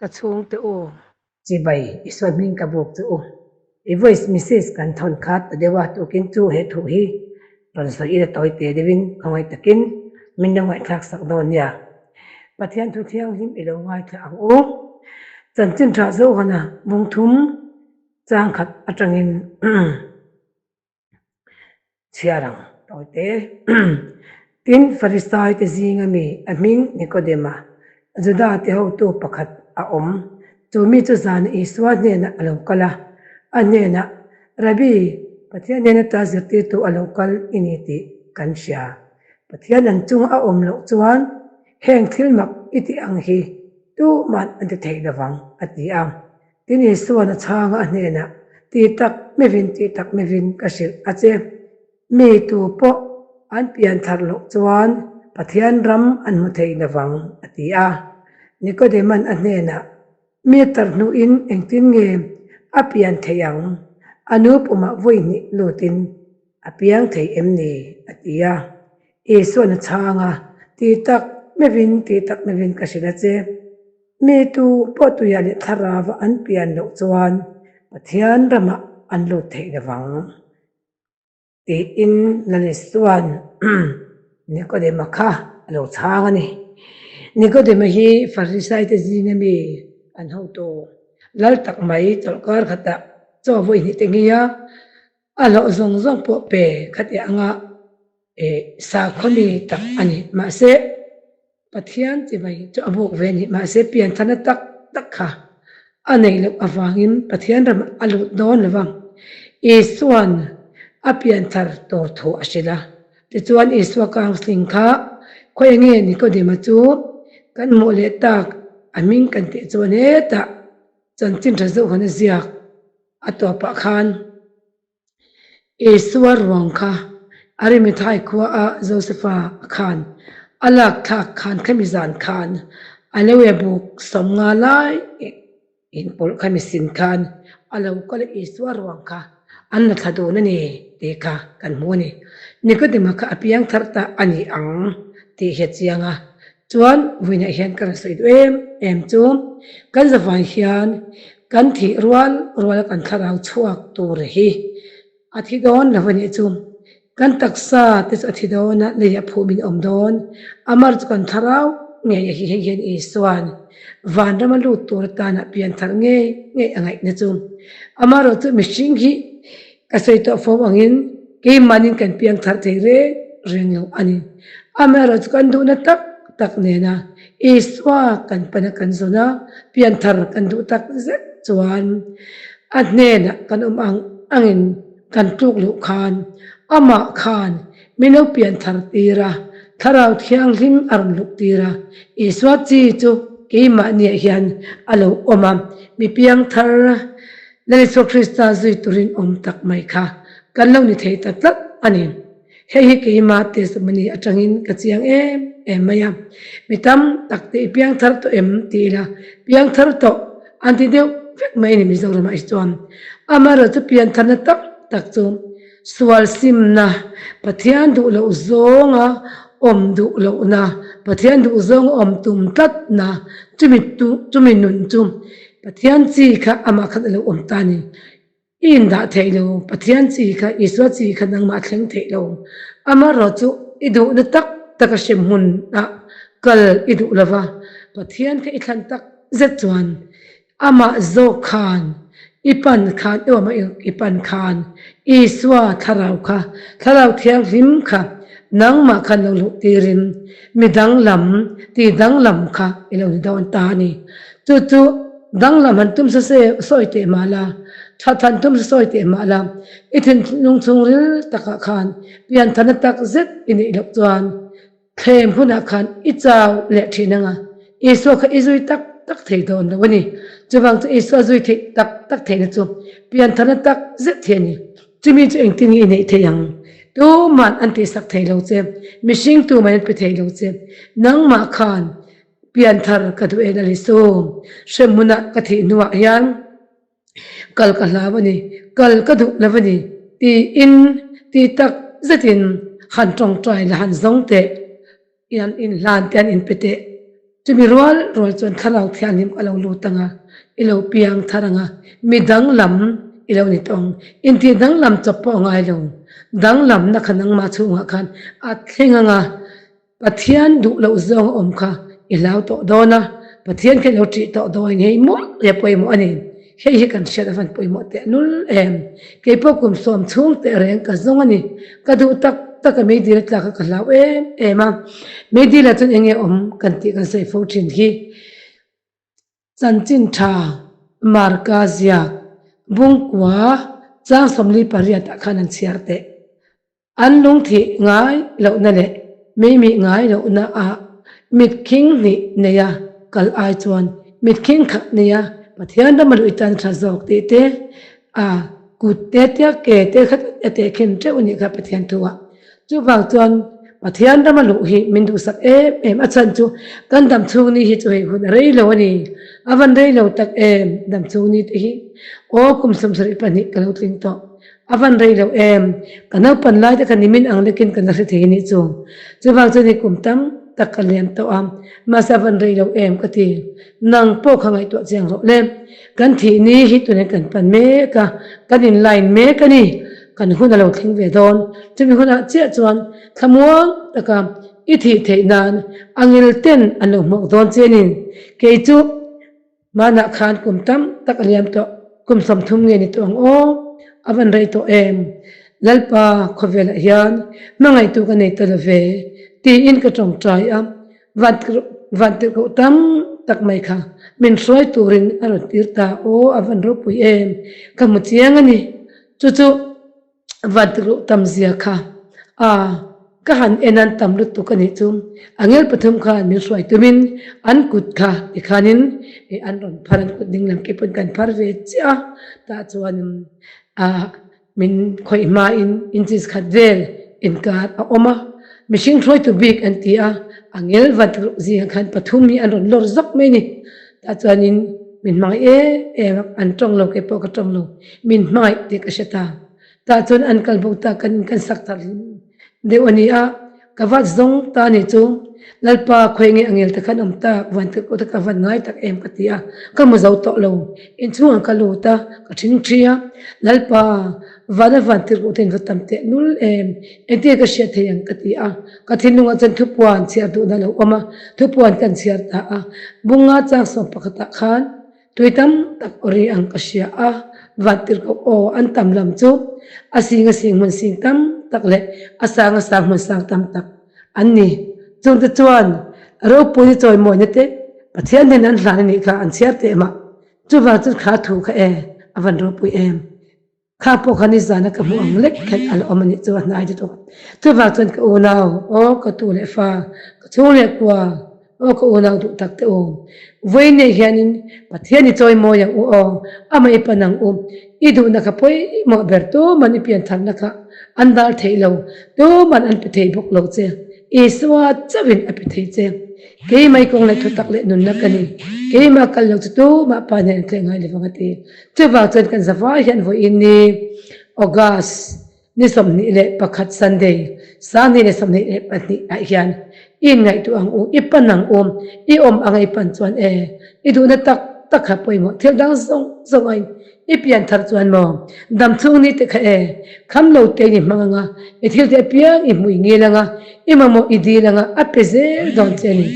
Ka chhungte u. Chibai, Isua hming ka buk chu u. I voice message kan thawn kha ta deuh a, tukin chu he thu hi rawn sawi ila tawi te deuhin khawngaih takin min lo ngaihthlak sak dawn nia. Pathian thu thianghlim i lo ngaithla ang u. Chanchin tha Zohana bungthum changkhat atangin. Chhiar ang tawite. Tin, Farisai te zinga mi a hming Nikodema, Juda te hotu pakhat a awm. Chu mi chu zana Isua hnenah a lo kal a, a hnenah, Rabbi, Pathian hnena ta zirtirtu a lo kal i ni tih kan hria. Pathian an chunga a awm loh chuan heng thil mak i tih ang hi tuman an ti thei lovang, a ti a. Tin Isua'n a chhang a hnenah, Ti tak mevin, ti tak mevin ka hrilh a che. Mi tu pawh an pian thar loh chuan Pathian ram an hmu thei lovang, a ti a. Nikodema'n a hnenah, Mi tar hnuin engtin nge a pian theih ang? A nu pumah vawi hnih lutin a piang thei em ni? a ti a. Isua'n a chhang a, Ti tak mevin, ti tak mevin ka hrilh a che. Mi tu pawh tuiah leh thlarauva an pian loh chuan Pathian ramah an lut theih lovang tiin Lalis chuan Nikodema kha a lo chhang a ni. Nikodema hi Farisaite zinga mi an hotu lal tak mai chawlhkar khatah chaw vawi hnih te ngia a hlawh zawng zawng pawh pe khati anga sakhaw mi tak a ni. Mahse, Pathian chi mai chu a buk ve a ni. Mahse, pianthana tak tak kha a neih loh avangin Pathian ramah a lut dawn lo va. Isua'n a pianthar tur thu a hrilh a. Tichuan, Isua counselling kha khawi nge Nikodema chu kan hmuh leh tak a hming kan tih chuan hetah chanchin tha zawk han a ziak a tawpah khan Isua ruang kha Arimathai khua a Josefa khan a lak thlak khan khami zan khan a lo e buk 50 lai in pawlh khami sin khan a lo kal a Isua ruang kha an la thla dun a ni tih kha kan hmu a ni. Nikodema kha a piang thar ta a ni ang tih hi a chiang a. Chuan vawiinah hian ka rawn sawi duh em em chu kan zavai hian kan thih rual ruala kan thlarau chhuak tur hi a thi dawn lo a nih chu. Kan taksa te chu a thi dawn a, lei a phum in awm dawn. Amar chu kan thlarau ngei a hi hei hian Isua'n vanrama lut tur atana pian thar ngei ngei a ngaihna chu. Amarawh chu mihring hi Ka sawi tawh fo angin keimahnin kan piang thar thei reng reng lo a ni. Amaherawhchu kan duhna tak tak nena Isua kan pana kan zawn a, pian thar kan duh tak zet chuan a hnenah kan awm ang angin kan tluk luh khan amah khan min lo pian thar tir a, Thlarau Thianghlim a rawn luh tir a, Isua chi chu keimahniah hian a lo awm a, mi piang thar Lal Isua Krista zui turin awm tak mai kha kan lo ni thei ta tlat a ni. Hei hi keima testimony atangin ka chiang em em mai a. Mi tam tak te i piang thar tawh em ti ila, piang thar tawh an ti deuh vek mai a ni Mizoramah hi chuan. Amaherawhchu pian tharna tak tak chu sual simna, Pathian duh loh zawnga awm duh lohna, Pathian duh zawnga awm tum tlatna, chumi chumi nun chu Pathian chi kha amah khan a lo awm ta a ni. I indah theih lo, Pathian chi kha, Isua chi kha nangmah a thleng theih lo. Amaherawh chu i duhna tak tak a hrem hmunah kal i duh lo va, Pathian kha i thlan tak zet chuan amah zawk khan i pan khan, i awmah i pan khan Isua thlarau kha, Thlarau Thianghlim kha nangmah khan lo luh tirin mi danglam, ti danglam kha i lo ni dawn ta a ni. Chu chu danglam han tum sa se sawi teh mah la, that han tum sa sawi teh mah la, i thinlung chhungril takah khan pianthana tak zet i neih loh chuan thlem hunah khan i chau leh thin ang a, Isua kha i zui tak tak thei dawn lo a ni. Chuvang chu Isua zui theih tak tak theihna chu pianthana tak zet hi a ni. Chumi chu engtin nge i neih theih ang? Tuman an tihsak thei lo che, mihring tuman an pe thei lo che, nangmah khan Pianthar ka duh en a ni chu. Hremhmunah ka thih hnuah hian kal ka hlau a ni, kal ka duh lo a ni tiin ti tak zetin han tawngtai la han zawng teh, an inhlan te an inpe teh. Chumi rual rual chuan thlarau thianghlim a lo lut ang a, i lo piang thar ang a, mi danglam i lo ni tawh ang. Intih danglam chawp pawh a ngai lo. Danglamna kha nangmah chhungah khan a thleng ang a, Pathian duh loh zawng a awm kha i hlau tawh dawn a, Pathian kha i lo ṭih tawh dawn hei mawlh leh pawimawh a ni. Hei hi kan hriat avan pawimawh tehlul em. Keipawh kum sawm chhung teh reng ka zawng a ni. Ka duh tak tak a meidil a tlak a ka hlau em em a. Meidil ah chuan enge awm kan tih kan sawi fo thin hi. Chanchin tha Marka ziak Bungkua chang 48 ah khan an chhiar teh. An lungthih ngai lohna leh meimih ngai lohna ah mitkhing hnih neia kal ai chuan mitkhing khat neia Pathian rama luih tan tha zawk tih te, a kut te tia ke te kha a tehkhin teuh a nih kha Pathian thu ah. Chuvang chuan Pathian rama luh hi min duhsak em em a chhan chu kan damchhung ni hi chu hei hun a rei lo a ni. A van rei lo tak em damchhung ni te hi. Aw kum 72 ka lo tling tawh. A van rei lo em? Ka naupan lai te kha nimin ang lekin ka la hre thei anih chu. Chuvang chuan hei kum tam tak ka liam tawh a, mahse a van rei lo em ka ti. Nang pawh kha ngaihtuah chiang rawh le. Kan thih ni hi tunah kan pan mek a, kan in line mek a ni. Kan hun a lo thleng ve dawn. Chumi hunah chiah chuan thlamuang taka i thih theih nan a ngil ten an lo hmuak dawn che a ni. Kei chu. Hmanah khan kum tam tak a liam tawh, kum 30 nge ni tawh ang aw, a van rei tawh em? Lalpa khawvelah hian hmangaihtu ka nei ta lo ve, tiin ka tawngtai a, vantirhkoh tam tak mai kha min hruai turin a rawn tir ta, aw a van ropui em, ka hmu chiang a ni, chu chu. Vantirh tam zia kha a ka han en an tam lutuk a nih chu angel pathum khan min hruai tumin an kut kha tikhanin an rawn phar an kut ding lam ke pawn kan phar ve chiah a tah chuan a min khawih hmain inches khat vel inkar a awm a mihring hruaitu bik an ti a angel vantirh zingah khan pathum hi an rawn lawr zawk mai a ni tah chuanin min hmangaih em em a an tawng lo ke pawh ka tawng lo. Min hmangaih tih ka hre ta. Tah chuan an kal bawk ta kan in kan sak thar hlim deuh a ni a, ka vat zawng ta ni chu Lalpa khawi nge angel te khan awm tak van tirh pawh te ka van ngai tak em ka ti a, ka hmu zo tawh lo. Inchhungah ka lut a, ka thing thi a, Lalpa vana van tirh pawh te in va tam teh nul em, engtin nge ka hriat thei ang ka ti a, ka thinlungah chuan thupuan chhiar duhna a lo awm a, thupuan kan chhiar ta a, bunga chang sawm pakhatah khan Tui tam tak aw ri ang ka hria a, vantirhkoh aw an tam lam chu a sing a sing hmun sing tam tak leh a sang a sang hmun sang tam tak an ni. Chungte chuan ropui chawimawina te Pathian nen an hlan a nih kha an chhiar teh mah. Chuvang chuan kha thu kha e a van ropui em. Kha pawh kha nizana ka hmuh ang lek khan a la awm a nih chu a hnai lutuk. Chuvang chuan ka unau, aw ka tu leh fa, ka chhung leh kua, aw ka unau duh tak te u. Vawiin nei hianin Pathian i chawi mawi ang u aw, amah i pan ang u. I duhna kha pawimawh ber tuman i piantharna kha an dal theih lo, tuman an pe thei bawk lo che. Isua chauhin a pe thei che. Keimah i kawng leh thutak leh nunna ka ni. Keimah kal lo chu tumah pa nen an tleh ngai lovang a ti. Chuvang chuan kan zavai hian vawiin ni August ni 21 Sunday 2022 ah hian i inngaihtuah ang u, i pan ang u, i awm anga i pan chuan e, i duhna tak tak kha pawimawh thil dang zawng zawng ain i pian thar chuan maw damchhung ni te kha e, kham lo te in i hmang anga, i thil te apiang i hmui ngil anga, i mamawh i dil anga a pe zel dawn che a ni.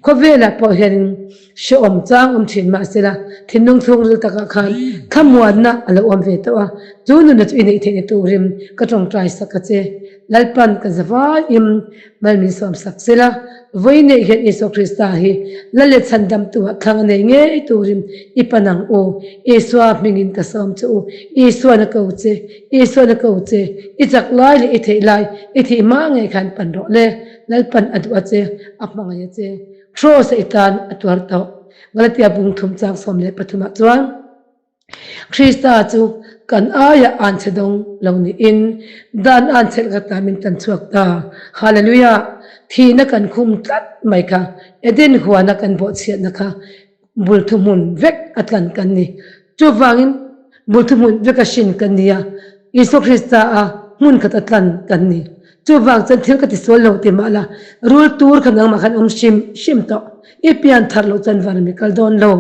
Khawvelah pawh hianin. Hrehawm chang awm thin mahsela thinlung chhungril takah khan thlamuanna a lo awm ve tawh a, chu nunna chu i neih theihna turin ka tawngtai sak a che. Lalpan ka zavaiin mal min sawm sak sela, vawi neih hian Isua Krista hi Lal leh Chhandamtu-ah thlang a nei ngei turin i pan ang u. Isua hmingin ka sawm che u, Isuan a ko che, Isuan a ko che, i chak lai leh i theih lai, i thih hma ngei khan pan rawh le, Lalpan a duh a che, a hmangaih a che. Kraws a i tan a tuar tawh. Galatia bung thum chang 13 ah chuan Krista chu kan aia an chhe dawng lo niin dan an chelh ka ta min tan chhuak ta. Hallelujah! Thihna kan khum tlat mai kha, Eden huana kan bawhchhiatna kha bul thuhmun vek a tlan kan ni. Chuvangin bul thuhmun vek a hrin kan ni a, Isua Krista a hmun khat a tlan kan ni. Chuvang chuan thil ka tisual lo ti mah la, rul tur kha nangmah khan awm hrim hrim tawh. I pian thar loh chuan van mi kal dawn lo.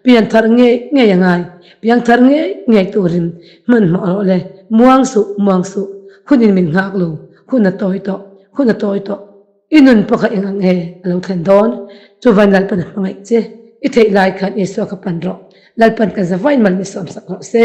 Pian thar ngei ngei a ngai. Piang thar ngei ngei turin hmanhmawh rawh le. Muang suh, muang suh. Hunin min nghak lo. Hun a tawi tawh. Hun a tawi tawh. I nun pawh kha eng ang nge a lo thlen dawn? Chuvan Lalpan a hmangaih che. I theih lai khan Isua kha pan rawh. Lalpan kan za vain mal mi sawmsak rawh se.